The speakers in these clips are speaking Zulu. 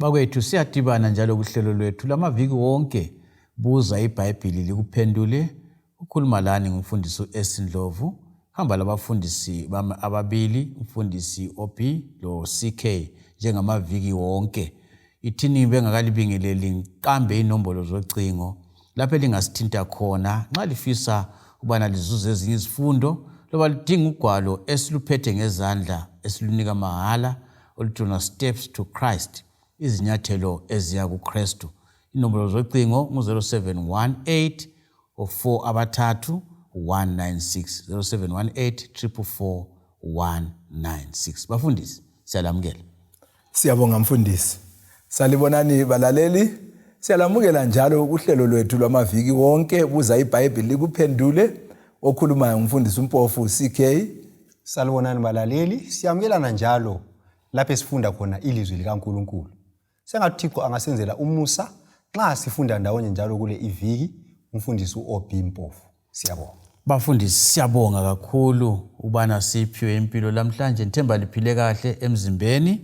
Bakwethu siyadibana njalo kuhlelo lwethu lamaviki wonke buza iBhayibhili likuphendule. Ukhuluma lani ngumfundisi u-S Ndlovu. Hamba labafundisi bami ababili, umfundisi OB lo CK njengamaviki wonke. Ithini bengakalibingeleli ngiqambe inombolo zocingo lapho elingasithinta khona nxa lifisa ukubana lizuze ezinye izifundo loba lidinga ugwalo esiluphethe ngezandla esilunika mahala oluthona Steps to Christ, izinyathelo eziya kuKristu. Inombolo zocingo ngu-0718 4 abathathu 196 0718 444 196. Bafundisi, siyalamukela. Siyabonga mfundisi. Salibonani balaleli. Siyalamukela njalo kuhlelo lwethu lwamaviki wonke buza iBhayibhili likuphendule. Okhulumayo ngumfundisi uMpofu CK. Salibonani balaleli, siyamukelana njalo lapho esifunda khona ilizwi likaNkulunkulu. Sengathi uThixo angasenzela umusa nxa sifunda ndawonye njalo kule iviki, umfundisi uOB Mpofu. Siyabonga. Bafundisi siyabonga kakhulu ukubana siphiwe impilo lamhlanje ngithemba liphile kahle emzimbeni.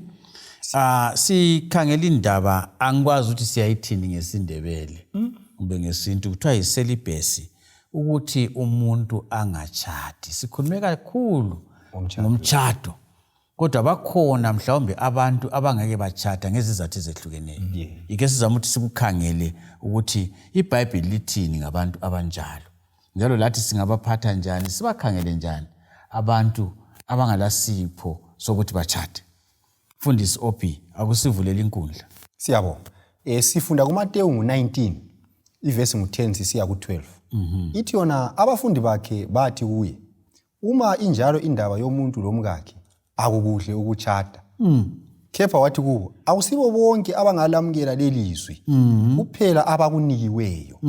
Ah sikhangela indaba angikwazi ukuthi siyayithini ngesiNdebele kumbe ngesintu kuthiwa yiselibhesi ukuthi umuntu angatshadi. Sikhulume kakhulu ngomtshado kodwa bakhona mhlawumbe abantu abangeke batshada ngezizathu ezehlukeneyo. Yikho sizama ukuthi sikukhangele ukuthi iBhayibhili lithini ngabantu abanjalo. Njalo lathi singabaphatha njani, sibakhangele njani abantu abangalasipho sokuthi batshade. Mfundisi OB, akusivulele inkundla. Siyabonga. Eh sifunda kuMateyu ngu-19 ivesi ngu-10 sisiya ku-12. Ithi yona abafundi bakhe bathi kuye, uma injalo indaba yomuntu lomkakhe akukuhle ukutshada. Kepha wathi kubo, akusibo bonke abangalamukela leli zwi, kuphela abakunikiweyo.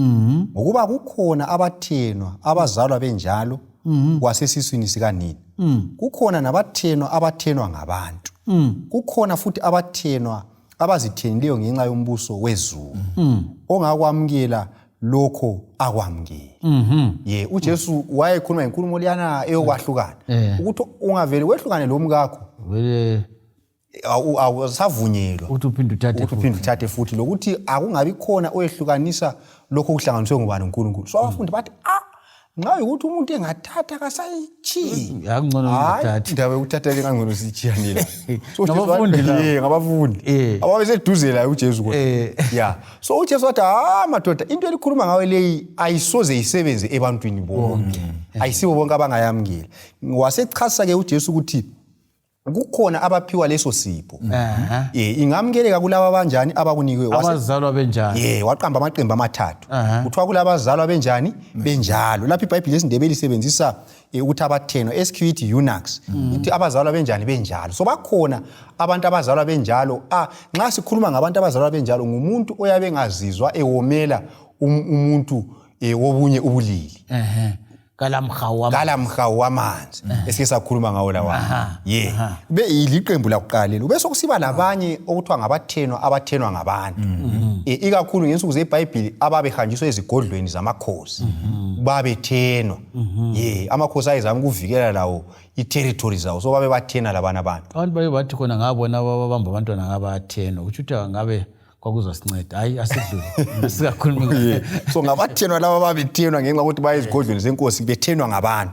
Ngokuba kukhona abathenwa abazalwa benjalo kwasesiswini sikanina. Kukhona nabathenwa abathenwa ngabantu. Kukhona futhi abathenwa abazithenileyo ngenxa yombuso wezulu. Ongakwamukela lokho akwamukele. Ye, uJesu wayekhuluma inkulumo leyana eyokwahlukana. Ukuthi ungavele wehlukane lomkakho Vele awusavunyelwa ukuthi uphinde uthathe ukuthi uphinde uthathe futhi lokuthi akungabi khona oyehlukanisa lokho okuhlanganiswe ngubani uNkulunkulu. So abafundi bathi ah nxa ukuthi umuntu engathatha kasayitshiyi. Akungcono Hayi, ungathathi. indaba yokuthatha ke ngangcono siyitshiyanile la. So uJesu Ngabafundi laba. Ngabafundi. Ababeseduze laye uJesu kodwa. Yeah. So uJesu wathi ah madoda into elikhuluma ngayo leyi ayisoze isebenze ebantwini bonke. Ayisibo bonke abangayamukela. Wasechasa ke uJesu ukuthi kukhona abaphiwa leso sipho. Ingamukeleka kulaba abanjani abakunikiwe. Abazalwa benjani? Ye, waqamba amaqembu amathathu. Kuthiwa kulabazalwa benjani? Benjalo. Lapho iBhayibheli lesiNdebele lisebenzisa ukuthi abathenwa, SQ ithi eunuchs. Ithi abazalwa benjani? Benjalo. So bakhona abantu abazalwa benjalo. Nxa sikhuluma ngabantu abazalwa benjalo ngumuntu oyabe engazizwa ewomela umuntu wobunye ubulili. Kalamhawu wamanzi. Kalamhawu wamanzi esike sakhuluma ngawo lawa. Ye. Be iliqembu lakuqala lelo. Bese kusiba labanye okuthiwa ngabathenwa abathenwa ngabantu. Ikakhulu ngensuku zeBhayibheli ababehanjiswa ezigodlweni zamakhosi. Babethenwa. Ye, amakhosi ayezama ukuvikela lawo i-territory zawo. So babebathena labana abantu. Abantu baye bathi khona ngabona ababamba abantwana ngabathenwa. Kutsho ukuthi ngabe kwakuzasinceda. Hayi asidlule. Sikakhulumi. So ngabathenwa laba babethenwa ngenxa yokuthi baye ezigodlweni zenkosi bethenwa ngabantu.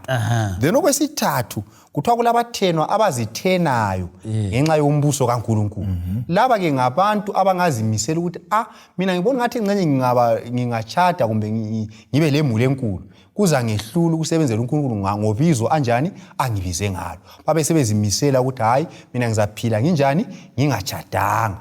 Then okwesithathu kuthiwa kulabathenwa abazithenayo ngenxa yombuso kaNkulunkulu. Laba ke ngabantu abangazimisela ukuthi ah mina ngibona ngathi ngxenye ngingaba ngingatshada kumbe ngibe lemuli enkulu kuzangehlula ukusebenzela uNkulunkulu ngobizo anjani angibize ngalo. Babe sebezimisela ukuthi hayi mina ngizaphila nginjani ngingatshadanga.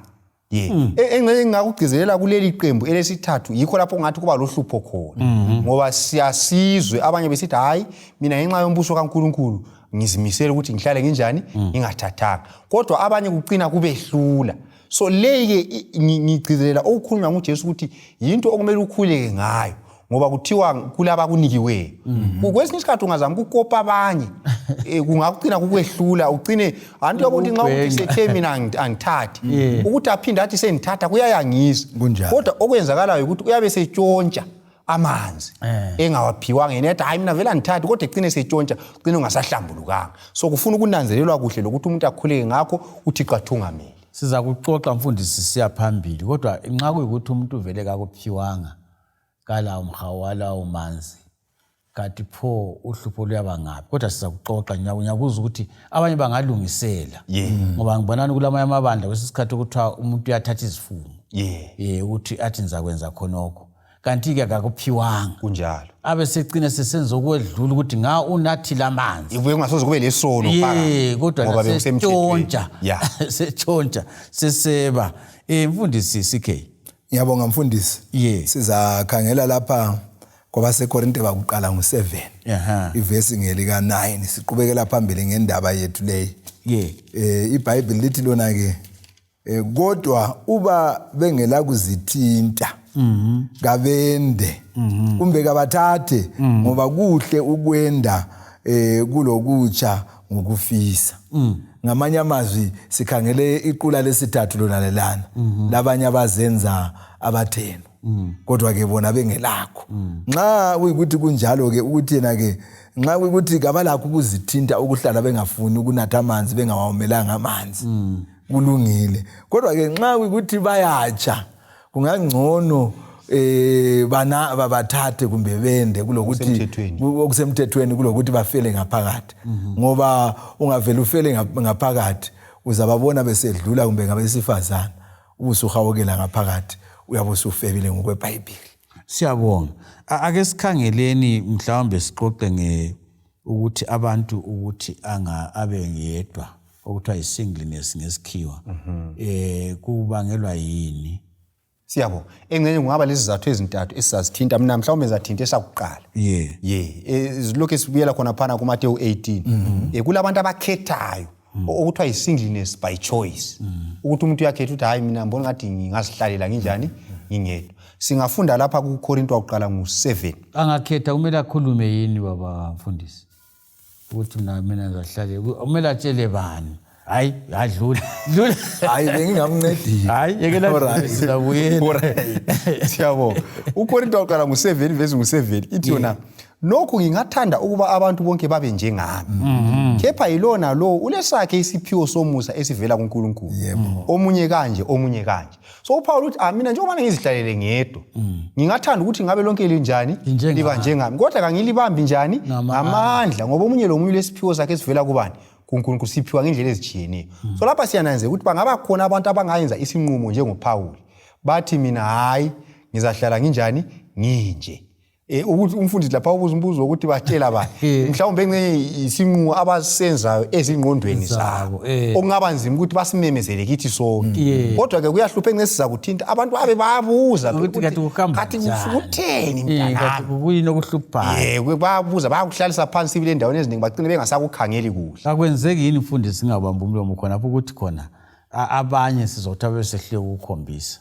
Ye. Engxenye engingakugcizelela kuleli qembu elesithathu yikho lapho ngathi kuba lohlupho khona. Ngoba siyasizwe abanye besithi hayi mina ngenxa yombuso kaNkulunkulu ngizimisele ukuthi ngihlale nginjani ngingathathanga. Kodwa abanye kucina kubehlula. So leyi ke ngigcizelela okukhulunywa nguJesu ukuthi yinto okumele ukhuleke ngayo. Ngoba kuthiwa kulaba kunikiweyo. Kwesinye isikhathi ungazama ukukopa abanye kungakugcina kukwehlula ucine anti yokuthi nxa ukuthi sethe mina angithathi ukuthi aphinde athi sengithatha kuyayangisa. Kodwa okwenzakalayo ukuthi uyabe setshontsha amanzi engawaphiwanga yena ethi hayi mina vele angithathi kodwa ecine setshontsha ucine ungasahlambulukanga. So kufuna ukunanzelelwa kuhle lokuthi umuntu akhuleke ngakho uThixo athungamele. Siza kuxoxa mfundisi siya phambili kodwa nxa kuyikuthi umuntu vele kakuphiwanga kalawo mhawu walawo manzi kanti pho uhlupho luyaba ngaphi kodwa siza kuxoxa ngiyabuza ukuthi abanye bangalungisela ngoba ngibonani kulamanye amabandla kwesinye isikhathi okuthiwa umuntu uyathatha izifungo ye ukuthi athi ngizakwenza khonokho kanti-ke kakuphiwanga kunjalo abe secine sesenza okwedlula ukuthi nga unathile amanzi ibuye kungasoze kube lesono ye kodwa setshontsha setshontsha seseba um mfundisi CK ngiyabonga mfundisi ye sizakhangela lapha kwabasekorinte bakuqala ngu-7 Aha. ivesi ngelika-9 siqhubekela phambili ngendaba yethu leyi ye eh iBhayibheli lithi lona ke eh, kodwa uba bengela kuzithinta kabende kumbe kabathathe ngoba kuhle ukwenda eh kulokutsha ngokufisa ngamanye amazwi sikhangele iqula lesithathu lona lelana labanye abazenza abathenwa kodwa ke bona bengelakho nxa kuyikuthi kunjalo ke ukuthi yena ke nxa kuyikuthi kabalakho ukuzithinta ukuhlala bengafuni ukunatha amanzi bengawamelanga amanzi kulungile kodwa ke nxa kuyikuthi bayatsha kungangcono eh bana babathathe kumbe bende kulokuthi Okusemthethweni. okusemthethweni kulokuthi bafele ngaphakathi ngoba ungavele ufele ngaphakathi uzababona besedlula kumbe ngabesifazana ubusuhawukela ngaphakathi uyabe usufebile ngokwebhayibhili siyabonga ake sikhangeleni mhlawumbe sixoxe nge ukuthi abantu ukuthi anga abe ngedwa okuthiwa yi-singleness ngesikhiwa eh kubangelwa yini siyabonga engxenye kungaba lezizathu ezintathu esizazithinta mina mhlawumbe ngizathinta esakuqala ye ye zilokhu sibuyela khona phana kuMateyu 18 eh kulabantu abakhethayo okuthiwa yi-singleness by choice ukuthi umuntu uyakhetha ukuthi hayi mina ngibona ngathi ngingazihlalela nginjani ngingedwa singafunda lapha kuKorinto wakuqala ngu-7 angakhetha kumele akhulume yini baba mfundisi ukuthi mina mina ngizahlale kumele atshele bani hayi adlula dlula hayi bengingamncedisa hayi yekela Alright. sizabuyela siyabonga uKorinto wakuqala ngu-7 vesi ngu-7 ithi yona lokhu ngingathanda ukuba abantu bonke babe njengami kepha yilona lowo ulesakhe isiphiwo somusa esivela kuNkulunkulu omunye kanje omunye kanje so uPaul uthi ah mina njengoba ngizihlalele ngedwa ngingathanda ukuthi ngabe lonke linjani Linjengami. liba njengami kodwa kangilibambi njani Ngamandla. ngamandla ngoba omunye lomunye ulesiphiwo sakhe esivela kubani kuNkulunkulu siphiwa ngendlela ezitshiyeneyo so lapha siyananzela ukuthi bangaba khona abantu abangayenza isinqumo njengoPaul bathi mina hayi ngizahlala nginjani nginje Eh ukuthi umfundisi lapha ubuza umbuzo wokuthi batshela bani mhlawumbe engxenye isinqumo abasenzayo ezingqondweni Zabo, zabo eh. okungaba nzima ukuthi basimemezele kithi sonke Yeah. kodwa ke kuyahlupha engxenye siza kuthinta abantu babe bayabuza phela Ukuthi kanti kuhamba kathi njani? kutheni Eh, mntanami kanti kuyini okuhluphayo yebo bayabuza bayakuhlalisa phansi sibili endaweni eziningi bagcine bengasakukhangeli kuhle akwenzeki yini mfundisi singabamba umlomo khonapho ukuthi khona abanye sizokuthi abesehluleka ukukhombisa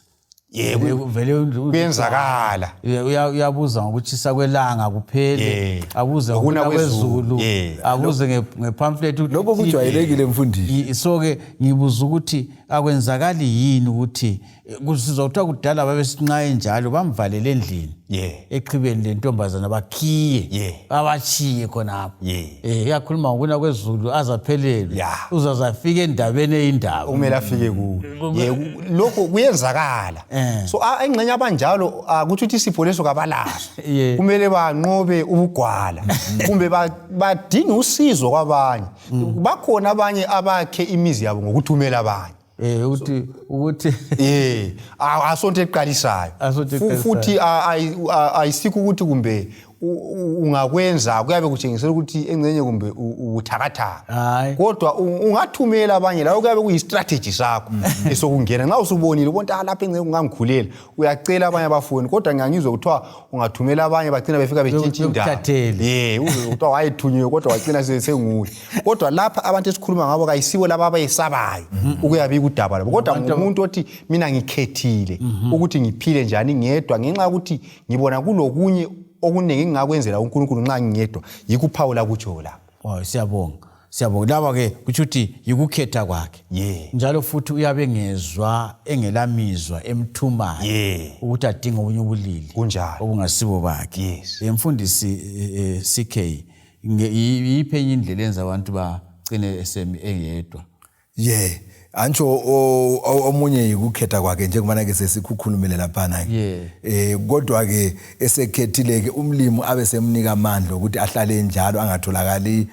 yebo vele kuyenzakala uyabuza ngokutshisa kwelanga kuphele Yeah. abuze Ngokuna ngokuna kwezulu. kwezulu Yeah. abuze ngepamphlet ukuthi lokho kujwayelekile mfundisi so-ke ngibuza ukuthi akwenzakali yini ukuthi kusizwa kuthiwa kudala babesinqaye njalo bamvalele endlini Yeah. exhibeni lentombazana bakhiye Yeah. abatshiye khonapho Yeah. um uyakhuluma ngokuna kwezulu azaphelelwe Yeah. uzaze afike endabeni eyindaba okumele afike kuwo Ye, lokho kuyenzakala Eh. so engxenye abanjalo akuthi ukuthi isipho leso kabalaso Yeah. kumele banqobe ubugwala kumbe badinge usizo kwabanye bakhona abanye abakhe imizi yabo ngokuthumela abanye um ukuthi ukuthi eh asonto eqalisayo Asonto eqalisayo. Futhi ayisikho ukuthi kumbe ungakwenza kuyabe kutshengisela ukuthi engxenye kumbe ubuthakathaka Hhayi. kodwa ungathumela abanye lawo kuyabe kuyi-strategy sakho esokungena nxa usubonile ubona ukuthi, "Ah, lapha engxenye kungangikhulela uyacela abanye abafoni kodwa ngiyangizwe kuthiwa ungathumela abanye bagcina befika betshintsha indawo Bekuthathele. ye uzwe kuthiwa wayethunyiwe kodwa wagcina senguye kodwa lapha abantu esikhuluma ngabo kayisibo laba abayesabayo ukuyabika udaba labo kodwa ngumuntu othi mina ngikhethile ukuthi ngiphile njani ngedwa ngenxa yokuthi ngibona kulokunye okuningi engingakwenzela uNkulunkulu nxa ngingedwa yikho uPhawula kutsho lapha Oh, siyabonga siyabonga laba ke kutsho ukuthi yikukhetha kwakhe Yeah. njalo futhi uyabe engezwa engelamizwa emthumayo Yeah. ukuthi adinge obunye ubulili Kunjalo. obungasibo bakhe Yes. mfundisi CK yiphi enye indlela enza abantu bagcine esemi engedwa ye Antsho omunye yikukhetha kwakhe njengobana ke sesikhukhulumile laphana ke. Yeah. Kodwa ke esekhethile ke umlimi abe semnika amandla ukuthi ahlale enjalo angatholakali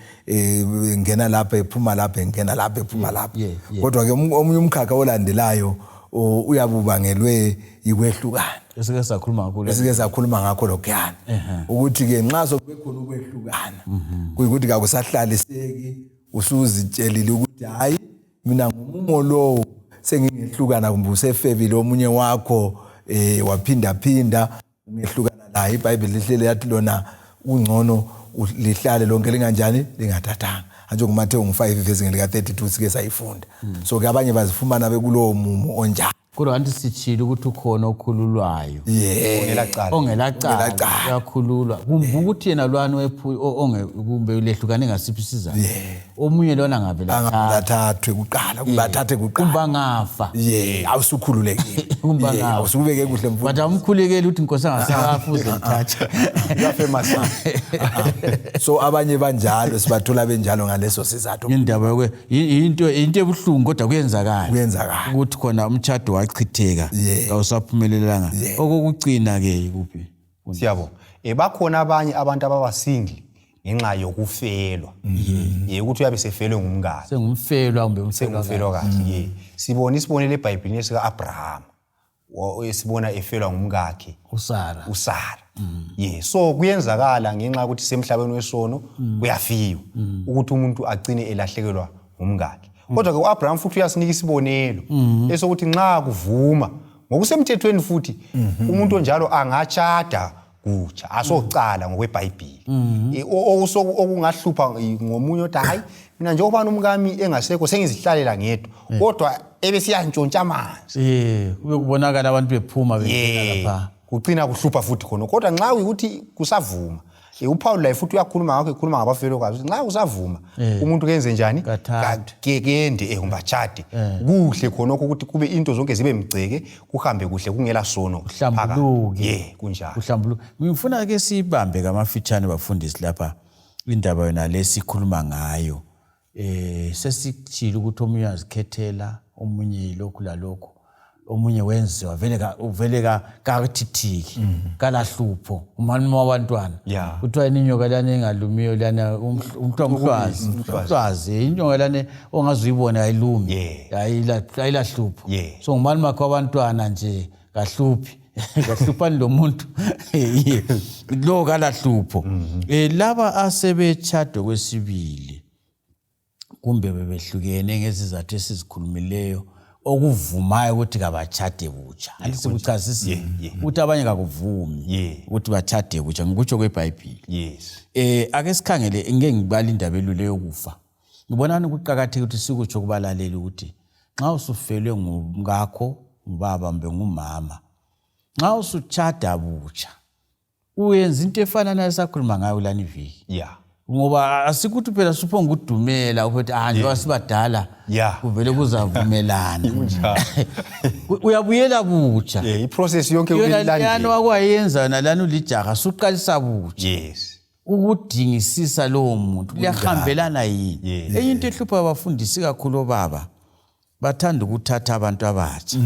ngena lapha ephuma lapha engena lapha ephuma lapha. yeah. Kodwa ke omunye umkhakha olandelayo uyabubangelwe yikwehlukana. Esike sakhuluma ngakho le. Esike sakhuluma ngakho lokhuyana. Ukuthi ke nxa sokube khona ukwehlukana kuyikuthi kakusahlaliseki, usuzitshelile ukuthi hayi mina ngomumo lowo sengingehlukana, kumbe usefebile omunye wakho waphinda phinda ungehlukana naye. IBhayibheli lihlele yathi lona kungcono lihlale lonke linganjani lingathathanga. Antsho nguMathewu ngu-5 ivesi ngelika-32 sike sayifunda. So ke abanye bazifumana bekulowo mumo onjalo. Kodwa anti sitshile ukuthi ukhona okhululwayo. Ongelacala. Ongelacala. Ongelacala. Uyakhululwa. Kumbe ukuthi yena lwana kumbe lehlukane ngasiphi isizathu. Omunye lona angavele athathwe. Angathathwe kuqala, kumbe athathe kuqala. Kumbe angafa. Awusukhululekile. Kumbe angafa. Awusubeke kuhle mfundisi. But awumkhulekeli ukuthi inkosi angasakafa uze mthathe. Uyafa emasini. So abanye banjalo, sibathola benjalo ngaleso sizathu. Indaba yokwe into ebuhlungu kodwa kuyenzakala. Kuyenzakala. Ukuthi khona umtshado wachitheka, awusaphumelelanga. Okokugcina ke yikuphi? Siyabonga. Bakhona abanye abantu ababa single ngenxa yokufelwa. Ukuthi uyabe sefelwe ngumngane. Sengumfelwa kumbe umfelwa. Sengumfelwa kahle. Sibona isibonelo eBhayibhelini sika Abraham. Esibona efelwa ngumkakhe uSara. uSara. So kuyenzakala ngenxa yokuthi semhlabeni wesono kuyafiwa ukuthi umuntu agcine elahlekelwa ngumkakhe. Kodwa ke uAbraham futhi uyasinika isibonelo esokuthi nxa kuvuma ngokusemthethweni futhi umuntu onjalo angatshada kutsha asocala ngokweBhayibheli. Okungahlupha ngomunye othi hayi mina njengoba umkami engasekho sengizihlalela ngedwa kodwa ebesiyantshontsha amanzi. Kube kubonakala abantu bephuma bengena lapha. Kucina kuhlupha futhi khona. Kodwa nxa kuyikuthi kusavuma, uPaul laye futhi uyakhuluma ngakho, ekhuluma ngabafelokazi ukuthi nxa kusavuma umuntu kenze njani? Kathathe. Kende, kumbe atshade. Kuhle khonokho ukuthi kube into zonke zibe mgceke, kuhambe kuhle kungela sono phakathi. Kuhlambuluke. Kunjalo. Kuhlambuluke. Ngifuna ke sibambe ngamafitshane bafundisi lapha indaba yona lesikhuluma ngayo. Sesitshilo ukuthi omunye uyazikhethela, omunye lokhu lalokhu, omunye wenziwa vele vele kathithiki, kalahlupho, umalume wabantwana. Kuthiwa yini inyoka lana engalumiyo lana, umntwana umhlwazi, umhlwazi, inyoka lana ongazuyibona ayilumi. Ayilahlupho. So ngumalume wakhe wabantwana nje kahluphi. Kahluphani lo muntu. Lo kalahlupho. Laba asebetshadwe kwesibili kumbe bebehlukene ngezizathu esizikhulumileyo okuvumayo ukuthi kabatshade butsha. Angithi sikuchasisile ukuthi abanye kakuvumi ukuthi batshade butsha ngokutsho kweBhayibheli. Ake sikhangele, ngeke ngibale indaba elula yokufa. Ngibonani kuqakathekile ukuthi sikutsho kubalaleli ukuthi nxa usufelwe ngumkakho, ngubaba kumbe ngumama, nxa usutshada butsha uyenza into efana nayo esakhuluma ngayo kulani iviki. Ngoba asikuthi phela siphonga ukudumela ukuthi njengoba sibadala kuvele kuzavumelana. Kunjalo. Uyabuyela butsha. I-process yonke Yona kumele leyana ilandelwe. wakwayenza yona lana ulijaha, suqalisa butsha. Ukudingisisa lowo muntu liyahambelana yini? Enye into ehlupha abafundisi kakhulu obaba, bathanda ukuthatha abantu abatsha.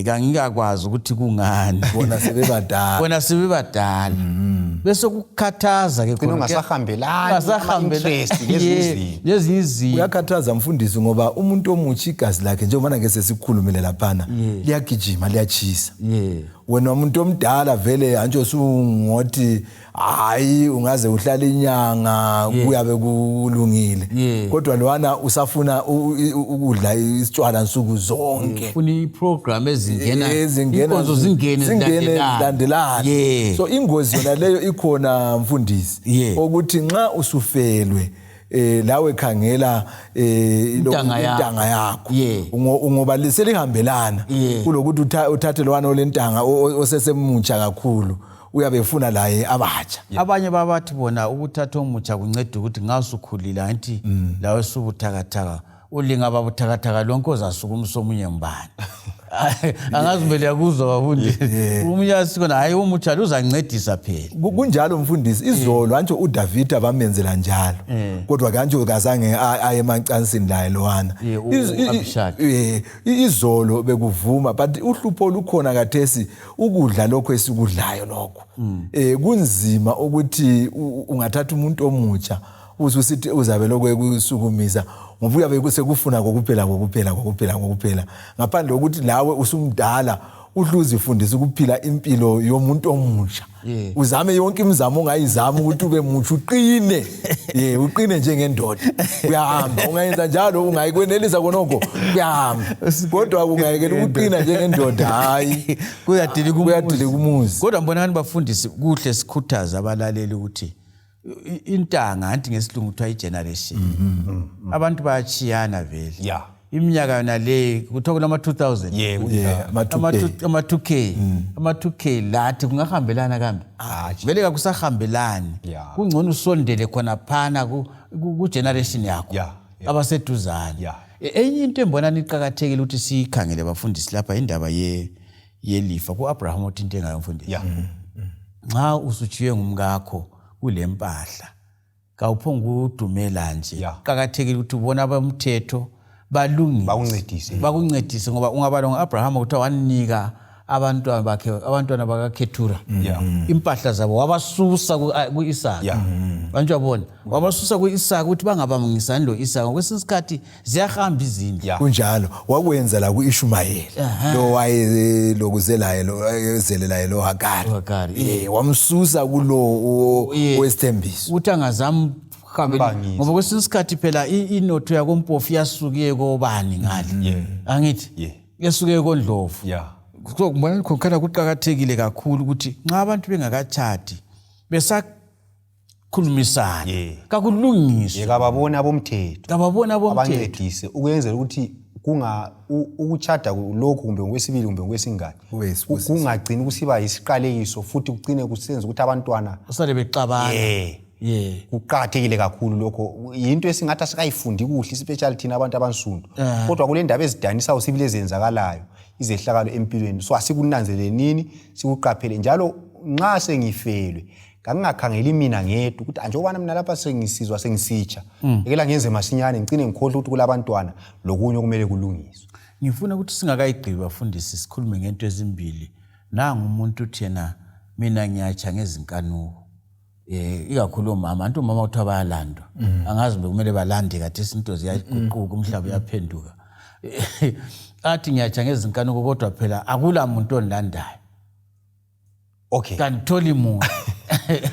Kangikakwazi ukuthi kungani. Bona sebebadala. Bona sebebadala. Bese kukhathaza ke Gcina khona. ungasahambelani, Ungasahambelani. ama-interest, lezinye izinto. Lezinye izinto. Uyakhathaza mfundisi ngoba umuntu omutsha igazi lakhe njengoba ke sesikhulumile laphana, liyagijima, liyatshisa. Wena umuntu omdala vele antsho usungothi hayi ungaze uhlale inyanga kuyabe kulungile. Kodwa lwana usafuna ukudla isitshwala nsuku zonke. Ufuna i-program ezingena, Ezingena inkonzo zingene zingene zilandelane. zilandelane. So ingozi yona leyo ikhona mfundisi. Ukuthi nxa usufelwe lawe khangela Intanga yakho. intanga yakho. Ngoba selihambelana. Kulokuthi uthathe lwana olentanga osesemutsha kakhulu, uyabe efuna laye abatsha. Abanye babathi bona ukuthatha omutsha kunceda ukuthi nxa usukhulile angithi lawe usubuthakathaka, ulinga babuthakathaka lonke ozasukumisa omunye ngubani. Angazi kumele yakuzwa bafundi. Omunye asikhona hayi umutsha uzancedisa phela. Kunjalo mfundisi izolo antsho uDavida bamenzela njalo. Kodwa kantsho kazange aye emacansini laye lowana. Izolo bekuvuma but uhlupho olukhona kathesi ukudla lokho esikudlayo lokho. Eh kunzima ukuthi ungathatha umuntu omutsha ususithi uzabe lokho ekusukumisa ngoba uyabe sekufuna kokuphela kokuphela kokuphela kokuphela ngaphandle kokuthi lawe usumdala uhle uzifundise ukuphila impilo yomuntu omusha yeah. Uzame yonke imizamo ongayizama ukuthi ube mutsha uqine ye uqine njengendoda uyahamba ungayenza njalo ungayikwenelisa konokho kuyahamba kodwa ungayekela ukuqina njengendoda hayi kuyadilika umuzi kodwa mbonani bafundisi kuhle sikhuthaza abalaleli ukuthi intanga anti ngesilungu kuthiwa i-generation mm -hmm. Abantu bayachiyana vele yeah. Iminyaka yona le kuthiwa kulama-2000 yeah, ama-2k ama-2k lathi kungahambelana kambe vele kakusahambelani yeah. Kungcono usondele khonaphana ku-generation yakho yeah. Yeah. Abaseduzane yeah. Enye into embonani iqakathekile ukuthi siyikhangele bafundisi lapha indaba yelifa ku-Abraham uthi into engayo mfundisi yeah. Nxa usutshiye ngumkakho kulempahla kawuphongudumela nje yeah. Qakathekile ukuthi ubone abomthetho balungise bakuncedise bakuncedise ngoba ungabala ngo-Abraham kuthiwa wanika abantwana bakhe abantwana bakaKhetura yeah. Impahla zabo wabasusa ku-Isaka yeah. Bantu yabona wabasusa ku-Isaka ukuthi bangabangisani lo Isaka kwesinye isikhathi ziyahamba izindlu yeah. Kunjalo wakwenza la ku-Ishumayeli lo wayelokuzelayo lo ezele laye lo Hagari Hagari wamsusa kulo wesithembiso ukuthi angazami ngoba kwesinye isikhathi phela inotho yakompofu iyasuke kobani ngale angithi yesuke kondlovu Yeah. So ngibona khona kuqakathekile kakhulu ukuthi nxa abantu bengakatshadi besakhulumisana Yeah. kakulungiswe Yekababona abomthetho kababona abomthetho abancedise ukwenzela ukuthi kunga ukutshada lokhu kumbe ngokwesibili kumbe ngokwesingaki Kube yisibusiso. kungagcini kusiba yisiqalekiso futhi kucine kusenza ukuthi abantwana usale bexabana eh yeah kuqakathekile kakhulu lokho yinto esingathi asikayifundi kuhle especially thina abantu abansundu kodwa kule ndaba ezidanisayo sibili ezenzakalayo izehlakalo empilweni so asikunanzelenini sikuqaphele njalo nxa sengifelwe kangingakhangeli mina ngedwa ukuthi anjengobana mina lapha sengisizwa sengisitsha ekela ngenze masinyane ngicine ngikhohle ukuthi kulabantwana lokunye okumele kulungiswe. Ngifuna ukuthi singakayigqibi bafundisi sikhulume ngento ezimbili. Nangu umuntu uthi yena mina ngiyatsha ngezinkanuko. Ikakhulu omama, anti omama kuthiwa bayalandwa. Angazi bekumele balande khathesi into ziyaguquka umhlaba uyaphenduka. Athi ngiyatsha ngezinkanuko kodwa phela akula muntu ondilandayo. Okay. Kanditholi muntu.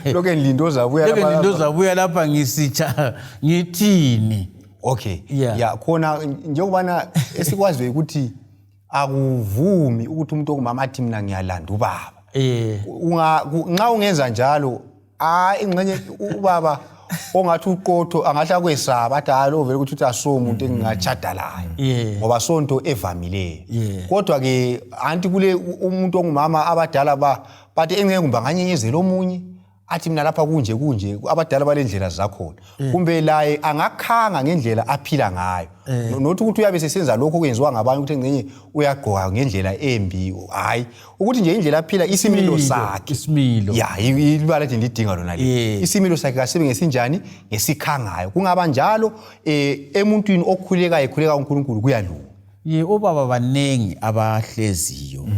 Lokho engilinde ozabuya Lokho lapha. engilinde ozabuya lapha ngisitsha ngithini? Okay. Yeah. Ya khona njengobana esikwaziyo ukuthi akuvumi ukuthi umuntu ongumama athi mina ngiyalanda ubaba. Nxa ungenza njalo hayi ingxenye ubaba ongathi uqotho angahle akwesaba athi hayi lo vele ukuthi uthi aso umuntu engingatshada laye ngoba sonto evamileyo. Kodwa ke anti kule umuntu ongumama abadala bathi engeke kumbe anganyenyezela omunye athi mina lapha kunje kunje abadala balendlela zakhona kumbe laye angakhanga ngendlela aphila ngayo nothi ukuthi uyabe sesenza lokho okwenziwa ngabanye ukuthi engcenye uyagqoka ngendlela embi hayi ukuthi nje indlela aphila isimilo sakhe isimilo ya ibala nje lidinga lona le isimilo sakhe kasibe ngesinjani ngesikhangayo kungaba njalo emuntwini okhulekayo ekhuleka uNkulunkulu kuyalunga. Ye obaba baningi abahleziyo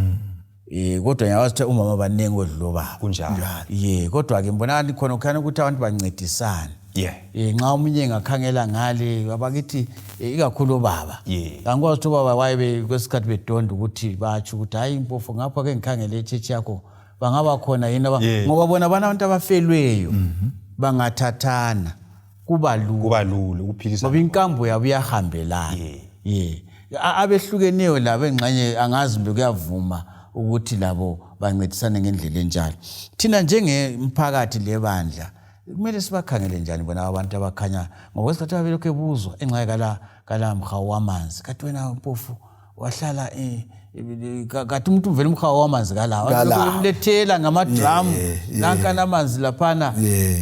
kodwa ngiyawazi ukuthi umama baningi odlula obaba kunjalo ye kodwa ke ngibona khona kukhanya ukuthi abantu bancedisane yeah nxa omunye engakhangela ngale abakithi ikakhulu obaba angikwazi ukuthi obaba waye kwesikhathi bedonda ukuthi batsho ukuthi hayi impofu ngapha ke ngikhangele etshetshi yakho bangaba khona yini ngoba bona banabantu abafelweyo bangathathana kuba lula kuba lula ukuphilisa ngoba inkambo yabo iyahambelana abehlukeneyo labo engxenye angazi mbe kuyavuma ukuthi labo bancedisane ngendlela enjalo. Thina njengemphakathi lebandla kumele sibakhangele njani bona abantu abakhanya ngokwesikhathi abelokhu ebuzwa engxenye kala mhawu wamanzi kathi wena mpofu wahlala kathi umuntu uvela umhawu wamanzi kalawo bemlethela ngamadramu nankana amanzi laphana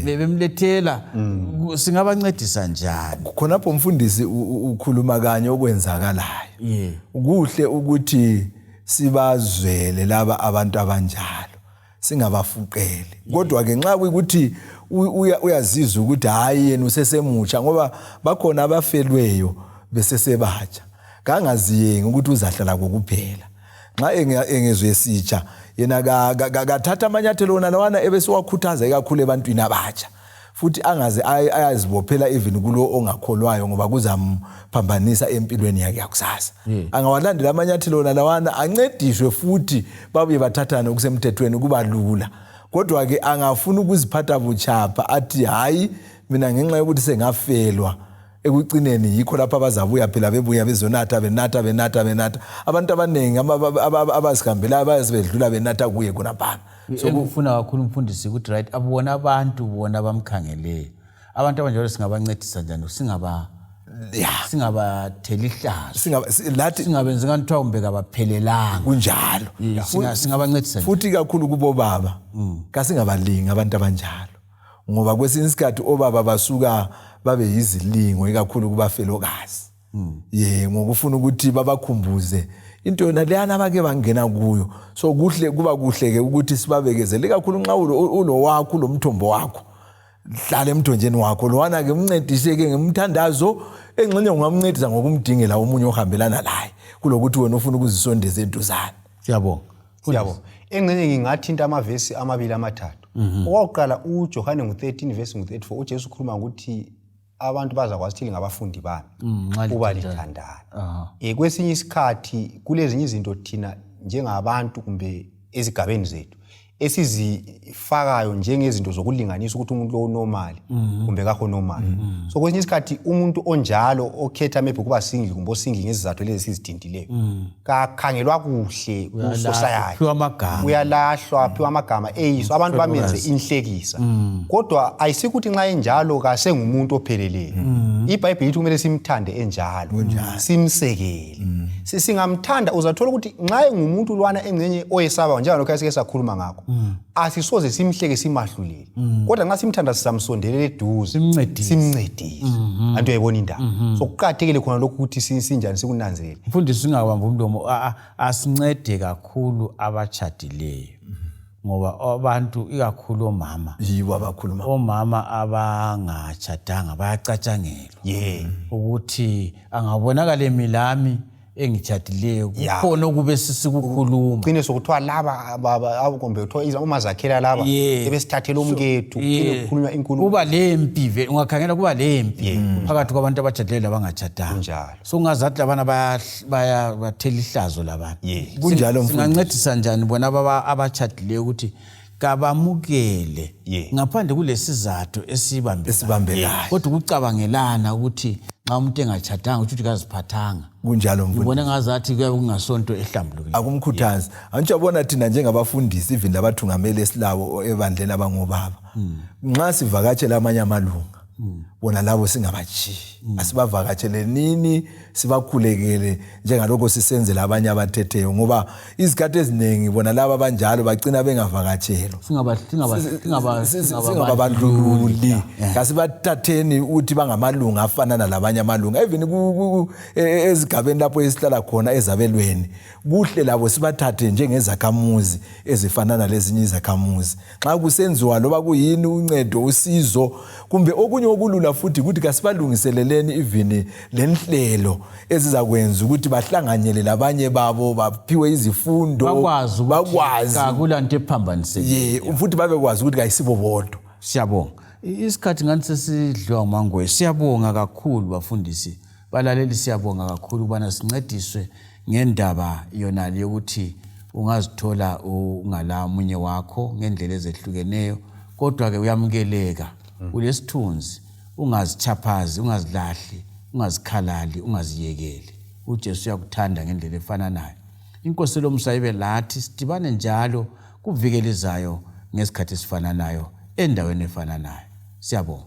bemlethela singabancedisa njani khonapho mfundisi ukhuluma kanye okwenzakalayo kuhle ukuthi Sibazwele laba abantu abanjalo, singabafuqeli. Kodwa ke nxa kuyikuthi uyazizwa ukuthi hayi yena usesemutsha, ngoba bakhona abafelweyo besesebatsha, kangaziyengi ukuthi uzahlala kokuphela. Nxa engezwe esitsha yena kathatha amanyathelo wona lawana ebesiwakhuthaza ikakhulu ebantwini abatsha, futhi angaze ayazibophela even kulo ongakholwayo, ngoba kuzamphambanisa empilweni yakhe yakusasa. Angawalandela amanyathelo wona lawana, ancediswe futhi babuye bathathane okusemthethweni, kuba lula. Kodwa-ke angafuna ukuziphatha butshapha athi hhayi mina ngenxa yokuthi sengafelwa, ekucineni yikho lapho abazabuya phela bebuya bezonatha, benatha, benatha, benatha. Abantu abaningi abazihambelayo bayazibedlula benatha kuye khonaphana. So engikufuna kakhulu mfundisi ukuthi right, abona abantu bona abamkhangeleyo, abantu abanjalo singabancedisa njani? Singaba singabatheli ihlazo, lathi singabenzi ngathi kuthiwa kumbe kabaphelelanga. Kunjalo. Singabancedisa futhi kakhulu kubobaba, kasingabalingi abantu abanjalo, ngoba kwesinye isikhathi obaba basuka babe yizilingo ikakhulu kubafelokazi, ye ngokufuna ukuthi babakhumbuze into yona leyana abake bangena kuyo. So kuhle, kuba kuhle-ke ukuthi sibabekezele, ikakhulu nxa ulo wakho, ulo mthombo wakho, hlala emthonjeni wakho lowana-ke, umncedise-ke ngemthandazo. Engxenye ungamncedisa ngokumdingela omunye ohambelana laye kulokuthi wena ufuna ukuzisondeza eduzane. Siyabonga. Siyabonga. Engxenye ngingathinta amavesi amabili amathathu. Owakuqala uJohane ngu-13 vesi ngu-34, uJesu ukhuluma ngokuthi abantu bazakwazi ukuthi lingabafundi bami nxa uba lithandana. Lithandana. Kwesinye isikhathi kulezinye izinto thina njengabantu kumbe ezigabeni zethu esizifakayo njengezinto zokulinganisa ukuthi umuntu lo unormal kumbe kakho normal. So kwesinye isikhathi umuntu onjalo okhetha maybe ukuba single kumbe osingle ngezizathu lezi esizithintileyo kakhangelwa kuhle ku-society. Uphiwa amagama. Uyalahlwa, aphiwa amagama, eyiswa, abantu bamenze inhlekisa. Kodwa ayisikuthi nxa enjalo kasengumuntu opheleleyo. IBhayibheli lithi kumele simthande enjalo, simsekele. Singamthanda uzathola ukuthi nxa engumuntu lwana engxenye oyesabayo, njengalokhu esike sakhuluma ngakho, asisoze simhleke, simahlulele. Kodwa nxa simthanda sizamsondelela eduze, Simncedise. simncedise. Anti uyayibona indaba? So kuqakathekile khona lokhu ukuthi sinjani sikunanzelele. Mfundisi, singabamba umlomo, asincede kakhulu abatshadileyo, ngoba abantu ikakhulu omama, Yibo abakhuluma. Omama abangatshadanga bayacatshangelwa ukuthi angabonakala emilami engitshadileyo kukhona okube sisikukhuluma. Qiniso, kuthiwa laba kumbe kuthiwa umazakhela laba ebesithathela umkethu, kucine kukhulunywa inkulumo. Kuba lempi vele, ungakhangela kuba lempi phakathi kwabantu abatshadileyo labangatshadanga. Kunjalo. So ungazathi labana bathela ihlazo labana. Kunjalo, mfundisi. Singancedisa njani bona abatshadileyo ukuthi kabamukele ngaphandle kulesizathu esibambekayo? Esibambekayo. Kodwa ukucabangelana ukuthi nxa umuntu engatshadanga kutsho ukuthi kaziphathanga, Kunjalo, mfundisi. Ngibona ngazathi kuyabe kungasonto ehlambulukileyo. Akumkhuthazi. Antshi yabona thina njengabafundisi, even labathungameli esilabo ebandleni abangobaba, nxa sivakatshela amanye amalunga, bona labo singabatshiyi, asibavakatshele nini, sibakhulekele njengalokho sisenzela abanye abathetheyo, ngoba izikhathi eziningi bona laba abanjalo bagcina bengavakatshelwa. Singababandlululi, kasibathatheni ukuthi bangamalunga afanana labanye amalunga, even ezigabeni lapho esihlala khona, ezabelweni. Kuhle labo sibathathe njengezakhamuzi ezifanana lezinye izakhamuzi. Nxa kusenziwa loba kuyini, uncedo, usizo, kumbe okunye okulula futhi ukuthi kasibalungiseleleni even lenhlelo ezizakwenza ukuthi bahlanganyele labanye babo, baphiwe izifundo, bakwazi ukuthi bakwazi kakula nto ephambanisekile. Ye, futhi babekwazi ukuthi kayisibo bodwa. Siyabonga. Isikhathi ngani sesidliwa ngumangoye. Siyabonga kakhulu bafundisi, balaleli, siyabonga kakhulu ukubana sincediswe ngendaba yonale yokuthi ungazithola ungala munye wakho ngendlela ezehlukeneyo, kodwa-ke uyamukeleka, ulesithunzi, ungazichaphazi, ungazilahli, ungazikhalali, ungaziyekeli. UJesu uyakuthanda ngendlela efananayo. Inkosi lomusa ibe lathi, sidibane njalo kuviki elizayo ngesikhathi esifananayo endaweni efananayo. Siyabonga.